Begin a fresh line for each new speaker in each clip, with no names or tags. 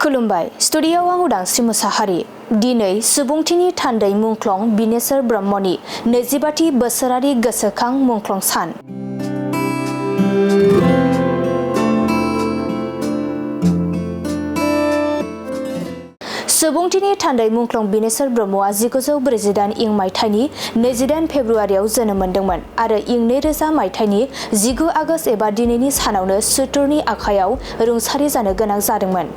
खुलुमबाय स्टुडियोआव आं उदांस्रि मुसाहारि दिनै सुबुंथिनि थान्दै मुंख्लं बिनेश्वर ब्रह्मनि 25थि बोसोरारि गोसोखां मुंख्लं सान। सुबुंथिनि थान्दै मुंख्लं बिनेश्वर ब्रह्मआ 1948 इं मायथाइनि 28 फेब्रुआरियाव जोनोम मोन्दोंमोन आरो इं 2000 मायथाइनि 19 आगस्त एबा दिनैनि सानावनो सुथुरनि आखायाव रुंसारि जानो गोनां जादोंमोन।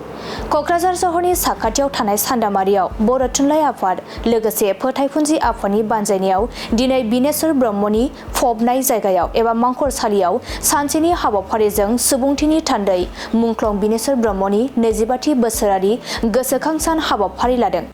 क'क्राझार सहरनि साखाथियाव थानाय सान्दामारियाव बर' थुनलाइ आफाद लोगोसे फोथायफुनजि आफादनि बानजायनायाव दिनै बिनेश्वर ब्रह्मनि फबनाय जायगायाव एबा मांखरसालियाव सानसेनि हाबाफारिजों सुबुंथिनि थान्दै मुंख्लं बिनेश्वर ब्रह्मनि 25थि बोसोरारि गोसोखां सान हाबाफारि लादों।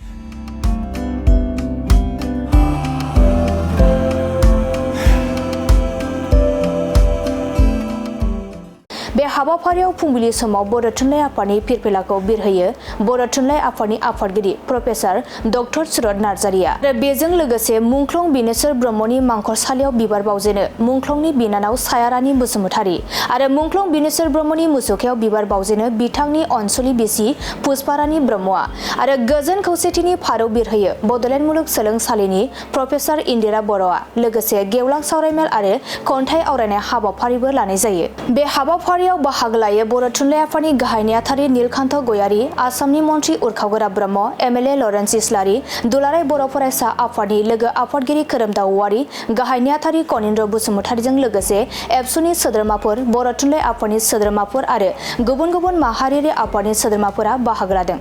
बे हाबाफारियाव फुंबिलि समाव बर' थुनलाइ आफादनि फिरफिलाखौ बिरहोयो बर' थुनलाइ आफादनि आफादगिरि प्रफेसार डक्टर सुरत नार्जारिया आरो बेजों लोगोसे मुंख्लं बिनेश्वर ब्रह्मनि मांखरसालियाव बिबार बावजेनो मुंख्लंनि बिनानाव सायारानि बसुमतारी आरो मुंख्लं बिनेश्वर ब्रह्मनि मुसुखायाव बिबार बावजेनो बिथांनि अनसुलि बिसि पुष्पारानी ब्रह्मआ आरो गोजोन खौसेथिनि फारौ बिरहोयो बड'लेण्ड मुलुग सोलोंसालिनि प्रफेसार इन्दिरा बर'आ लोगोसे गेवलां सावरायमेल आरो खन्थाइ आवरायनाय हाबाफारिबो लानाय जायो। बे हाबाफारियाव बाहागो लायो बर' थुनलाइ आफादनि गाहाय नेहाथारि नीलकान्त गयारी, आसामनि मन्त्रि उरखाव ब्रह्म, एमएलए लरेन्स इस्लारि, दुलाराय बर' फरायसा आफादनि लोगो आफादगिरि खोरोमदाव औवारी, गाहाय नेहाथारि कनिन्द्र बसुमतारीजों लोगोसे एबसुनि सोद्रोमाफोर, बर' थुनलाइ आफादनि सोद्रोमाफोर आरो गुबुन गुबुन माहारियारि आफादनि सोद्रोमाफोरा बाहागो लादों।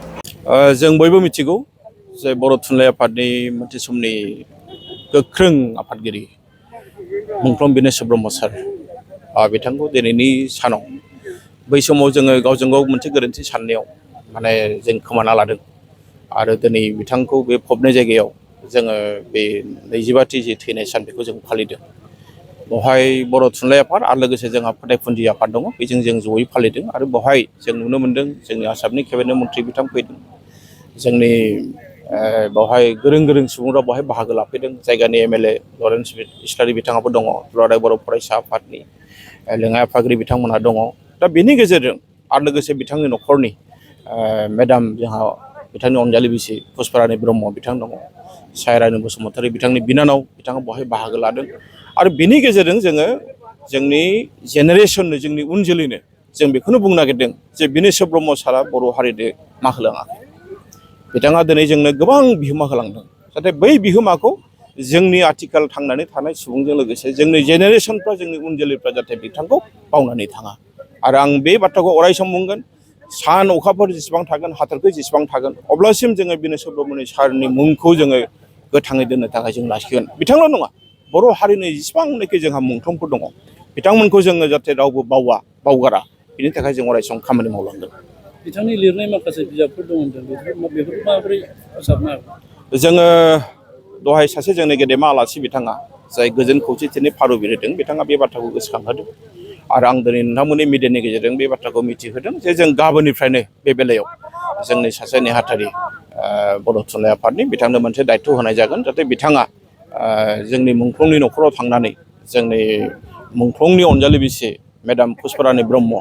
जों बयबो मिथिगौ जे बर' थुनलाइ आफादनि मोनसे समनि गोख्रों आफादगिरि मुंख्लं बिनेश्वर ब्रह्म सार बिथांखौ दिनैनि सानाव बै समाव जोङो गावजों गाव मोनसे गोरोन्थि साननायाव जों खोमाना लादों आरो दिनै बिथांखौ बे फबनाय जायगायाव जोङो बे 25थि जे थैनाय सान बेखौ जों फालिदों। बेवहाय बर' थुनलाइ आफाद आरो लोगोसे जोंहा फोथायफुनजि आफाद दङ बेजों जों जयै फालिदों आरो बेवहाय जों नुनो मोन्दों जोंनि आसामनि केबिनेट मन्थ्रि बिथां फैदों, जोंनि बेवहाय गोरों सुबुंफ्रा बेवहाय बाहागो लाफैदों, जायगानि एमएलए लरेन्स इस्लारि बिथाङाबो दङ, दुलाराय बर' फरायसा आफादनि लेङाइ आफादगिरि बिथांमोनहा दङ। दा बेनि गेजेरजों आरो लोगोसे बिथांनि न'खरनि मेडाम जोंहा बिथांनि अनजालि बिसि पुष्पारानी ब्रह्म बिथां दङ, सायारानी बसुमतारी बिथांनि बिनानाव बिथाङा बेवहाय बाहागो लादों आरो बेनि गेजेरजों जोङो जोंनि जेनेरेसननो जोंनि उन जोलैनो जों बेखौनो बुंनो नागिरदों जे बिनेश्वर ब्रह्म सारा बर' हारिनो मा होलाङाखै। बिथाङा दिनै जोंनो गोबां बिहोमा होलांदों, जाहाथे बै बिहोमाखौ जोंनि आथिखाल थांनानै थानाय सुबुंजों लोगोसे जोंनि जेनेरेसनफ्रा जोंनि उन जोलैफ्रा जाहाथे बिथांखौ बावनानै थाङा। आरो आं बे बाथ्राखौ अरायसम बुंगोन, सान अखाफोर जेसेबां थागोन हाथरखि जेसेबां थागोन अब्लासिम जोङो बिनेश्वर ब्रह्मनि सारनि मुंखौ जोङो गोथाङै दोननो थाखाय जों लाखिगोन। बिथांल' नङा, बर' हारिनि जेसेबांनाखि जोंहा मुंख्लंफोर दङ बिथांमोनखौ जोङो जाहाथे रावबो बावगारा बिनि थाखाय जों अरायसम खामानि मावलांगोन।
बिथांनि लिरनाय माखासे बिजाबफोर दं होनदों, बेफोरखौ माबोरै फोसाबनो हागोन?
जोङो दहाय सासे जोंनि गेदेमा आलासि बिथाङा जाय गोजोन खौसेथिनि फारौ बिरहोदों बिथाङा बे बाथ्राखौ गोसोखांहोदों आरो आं दिनै नोंथांमोननि मिडियानि गेजेरजों बे बाथ्राखौ मिथिहोदों जे जों गाबोननिफ्रायनो बे बेलायाव जोंनि सासे नेहाथारि बर' थुनलाइ आफादनि बिथांनो मोनसे दायथ' होनाय जागोन, जाहाथे बिथाङा जोंनि मुंख्लंनि न'खराव थांनानै जोंनि मुंख्लंनि अनजालि बिसि मेडाम पुष्पारानी ब्रह्म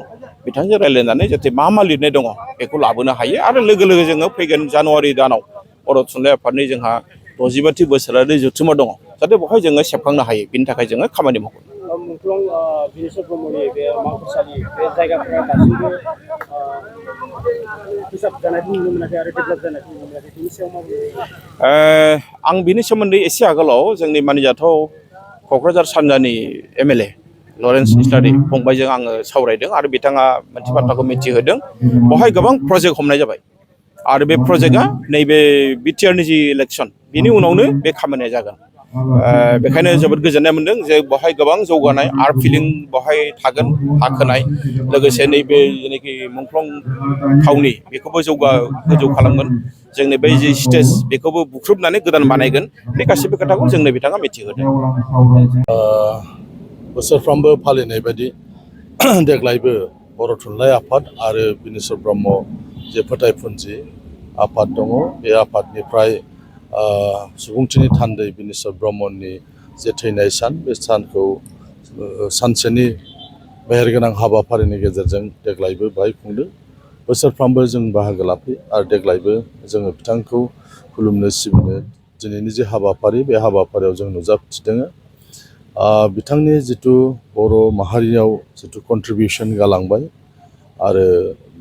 बिथांजों रायज्लायनानै जाहाथे मा लिरनाय दङ बेखौ लाबोनो हायो आरो लोगो लोगो जोङो फैगोन जानुवारि दानाव बर' थुनलाइ आफादनि जोंहा 25थि बोसोरारि जथुम्मा दङ, जाहाथे बेवहाय जोङो सेबखांनो हायो बिनि थाखाय जोङो खामानि मावगोन।
मुंख्लं बिनेश्वर ब्रह्मनि बे मांखरसालि बे जायगाफोरा दासिमबो फोसाबजानायखौ नुनो मोनाखै आरो डेभेलप जानायखौ नुनो मोनाखै, बेनि सायाव माबायदि?
आं बिनि सोमोन्दै एसे आगोलाव जोंनि मानिजाथाव क'क्राझार सानजानि एमएलए लरेन्स इस्लारि फंबायजों आङो सावरायदों आरो बिथाङा मोनसे बाथ्राखौ मिथिहोदों, बेवहाय गोबां प्रजेक्ट हमनाय जाबाय आरो बे प्रजेक्टआ नैबे बिटिआरनि जि इलेक्सन बिनि उनावनो बे खामानिया जागोन। बेखायनो जोबोद गोजोननाय मोनदों जे बेवहाय गोबां जौगानाय आर्ट फिलिं बेवहाय थागोन, हाखोनाय लोगोसे नैबे जेनाखि मुंख्लं थावनि बेखौबो गोजौ खालामगोन, जोंनि बै जि स्टेज बेखौबो बुख्रुबनानै गोदान बानायगोन। बे गासैबो खोथाखौ जोंनो बिथाङा मिथिहोदों।
बोसोरफ्रोमबो फालिनाय बायदि देग्लायबो बर' थुनलाइ आफाद आरो बिनेश्वर ब्रह्म जे फोथायफुनजि आफाद दङ बे आफादनिफ्राय सुबुंथिनि थान्दै बिनेश्वर ब्रह्मनि जे थैनाय सान बे सानखौ सानसेनि मेहेरगोनां हाबाफारिनि गेजेरजों देग्लायबो बाहाय खुंदों। बोसोरफ्रोमबो जों बाहागो लाफैयो आरो देग्लायबो जोङो बिथांखौ खुलुमनो सिबिनो दिनैनि जे हाबाफारि बे हाबाफारियाव जों नुजाथिदों। बिथांनि जिथु बर' माहारियाव जिथु कन्ट्रिबिउसन गालांबाय आरो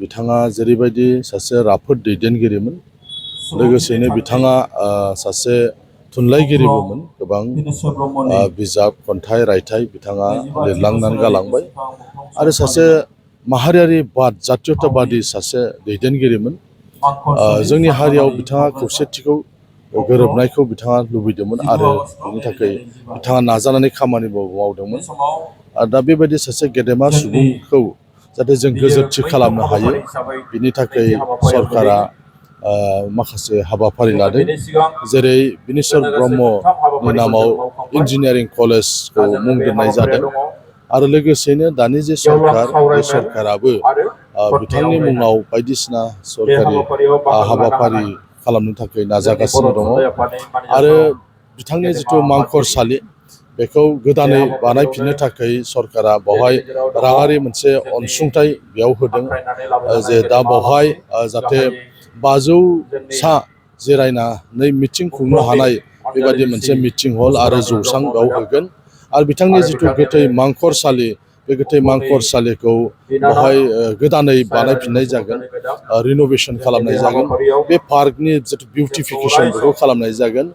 बिथाङा जेरैबायदि सासे राफोद दैदेनगिरिमोन लोगोसेनो बिथाङा सासे थुनलाइगिरिबोमोन गोबां बिजाब खन्थाइ रायथाइ बिथाङा लिरलांनानै गालांबाय आरो सासे माहारियारि जातीयताबादि सासे दैदेनगिरिमोन। जोंनि हारियाव बिथाङा खौसेथिखौ गोरोबनायखौ बिथाङा लुबैदोंमोन आरो बेनि थाखाय बिथाङा नाजानानै खामानिबो मावदोंमोन। दा बेबायदि सासे गेदेमा सुबुंखौ जाहाथे जों गोजोरथि खालामनो हायो बिनि थाखाय सरकारा माखासे हाबाफारि लादों, जेरै बिनेस्वर ब्रह्मनि नामाव इन्जिनियारिं कलेजखौ मुं दोननाय जादों आरो लोगोसेनो दानि जे सरकार बे सरकाराबो बिथांनि मुङाव बायदिसिना सरकारि हाबाफारि खालामनो थाखाय नाजागासिनो दङ आरो बिथांनि जिथु मांखरसालि बेखौ गोदानै बानायफिननो थाखाय सरकारा बेवहाय राङारि मोनसे अनसुंथाइ बेयाव होदों जे दा बेवहाय जाहाथे 500 जिरायनानै मिटिं खुंनो हानाय बेबायदि मोनसे मिटिं हल आरो जौसां बेयाव होगोन आरो बिथांनि जिथु गोथै मांखरसालि बे गोथै मांखरसालिखौ बेवहाय गोदानै बानायफिननाय जागोन, रिन'भेसन खालामनाय जागोन। बे पार्कनि जिथु बिउटिफिकेसन बेखौ खालामनाय जागोन।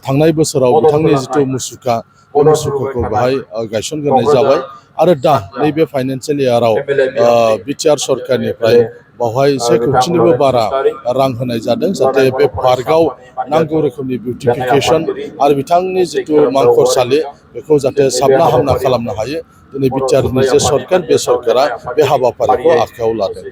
थांनाय बोसोराव बिथांनि जिथु मुसुखा बे मुसुखाखौ बेवहाय गायसनग्रोनाय जाबाय आरो दा नैबे फाइनान्सियेल इयाराव बिटिआर सरकारनिफ्राय बेवहाय 1 कोटिनिबो बारा रां होनाय जादों जाहाथे बे पार्कआव नांगौ रोखोमनि बिउटिफिकेसन आरो बिथांनि जिथु मांखरसालि बेखौ जाहाथे साबना हामना खालामनो हायो। दिनै बिटिआरनि जे सरकार बे सरकारा बे हाबाफारिखौ आखायाव लादों।